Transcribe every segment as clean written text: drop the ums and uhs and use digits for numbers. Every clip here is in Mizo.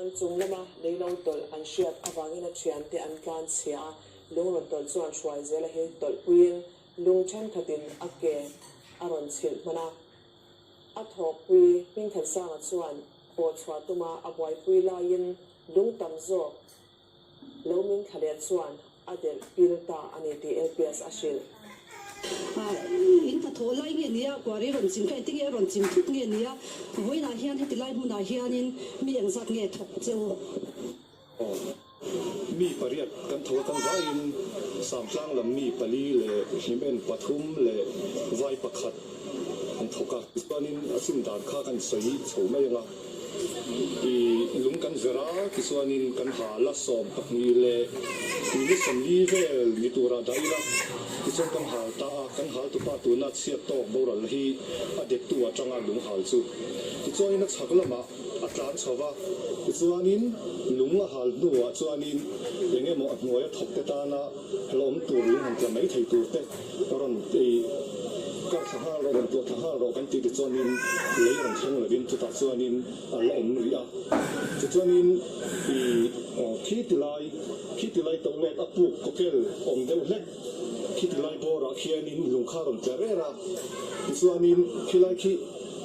An chung lama lei lo tawlh an hriat avangin a thiante an tlan chhia a, lung rawn tawlh chuan hruai zela hi tawlhpuiin lung thenkhatin a ke a rawn chhilh hman a. A thawkpui Hmingthansanga chuan pawh chhuah tuma a buaipui laiin lung tam zawk lo min thla leh chuan a delh pil ta a ni tih LPS a hrilh. In hnathawh lai nge nia, kuari rawn chim kha engtin nge a rawn chim thut nge nia, vawiinah hian heti lai hmunah hianin mi engzat nge thawk che u? Mi pariat kan tho a kan vaiin Samtlang lam mi pali leh Hlimen pathum leh vai pakhat an thawk a. Tichuanin a chim dan kha kan sawi chho mai ang a. I lung kan ver a, tichuanin kan ha la 12 leh minute 40 vel ni turah dah ila, tichuan kan hal ta a, kan hal tupa tuna chhiat tawk boral hi a deptu atanga lung hal chu. Tichuanin a chhak lamah a tlan chho va, tichuanin lung a hal hnuah chuanin eng emaw a hnuaia thawk te tana hlawm tur lung han tla mai thei tur te rawn kar thla nghal rawh, rawn tuah thla nghal rawh kan tih tichuanin lei rawn thleng lovin chutah chuanin a la awm rih a. Tichuanin i khi ti lai, khi ti lai to lawt a puk kawkel awm deuh hlek, khi ti lai bawrah khianin lung kha rawn tla rêr a, tichuanin khilai khi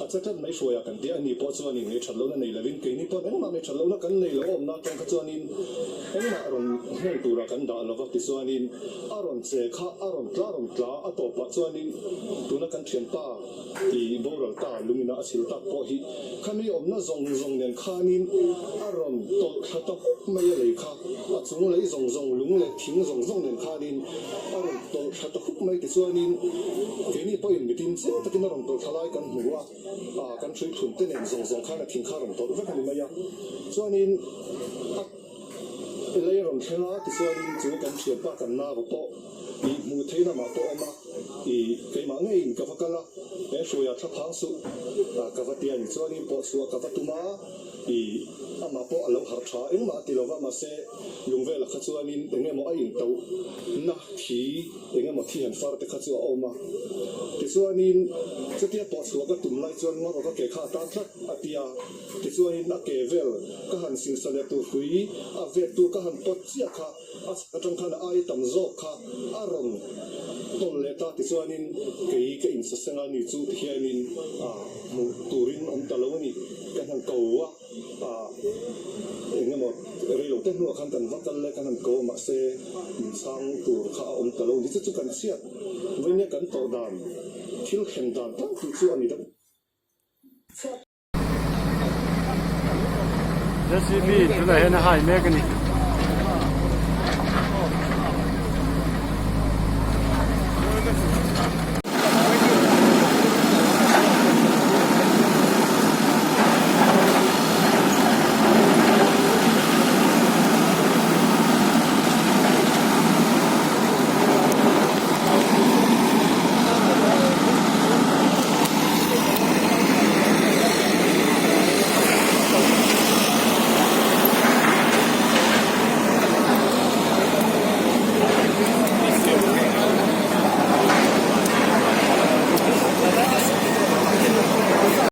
a che tlat mai hruaiah kan ti a, ani pawh chuanin ngaihṭhat lohna nei lovin keini paw'n engmah ngaihṭhat lohna kan nei lo a awmna atang kha chuanin engmah rawn ngheng turah kan dah lova, tichuanin a rawn che kha a rawn tla rawn tla a tawpah chuanin tuna kan ṭhianpa i boral ta lungina a chhil tak pawh hi khami awmna zawng zawng nen khanin a rawn tawlh thla ta huk mai a lei kha. A chung lei zawng zawng, lung leh thing zawng zawng nen khanin a rawn tawlh thla ta khup mai tichuanin keini pawhin mitin chiang takin a rawn tawlh thla lai kan hmu a, ah kan hrui thlun te nen zawng zawng khan a thing kha a rawn tawlh vek a ni mai a. Chuanin a lei a rawn thleng a, tichuanin chu kan thianpa kan nau pawh ih hmuh theih lamah pawh a awm a, ih keimah ngeiin ka va kal a, he hruaiah thla phang suh ah ka va ti a ni. Chuanin pawh chhuah ka va tum a. I amah pawh a lo harh tha engmah a ti lova, mahse lung velah kha chuanin eng emaw a intoh na thi eng emaw thi han far te kha chu a awm a. Tichuanin chutia pawh chhuah ka tum lai chuan ngaw ka ke kha a tan tlat a ti a, tichuanin a ke vel ka han singsa leh tur hrui a vet tu ka han pawt chiah kha a chhak atang khan a ai tam zawk kha a rawn tawlh leh ta tichuanin kei ka insaseng a ni chu tihianin hmuh turin awm ta lo a ni. Kan han ko a, eng emaw rei lo te hnuah khan kan va kal leh kan han ko a mahse min chhang tur kha a awm ta lo ni. Chu chu kan chhiat vawinia kan tawh dan thil thlen dan tak tih chu a ni deuh. JCB tunah hian a hai mek a ni.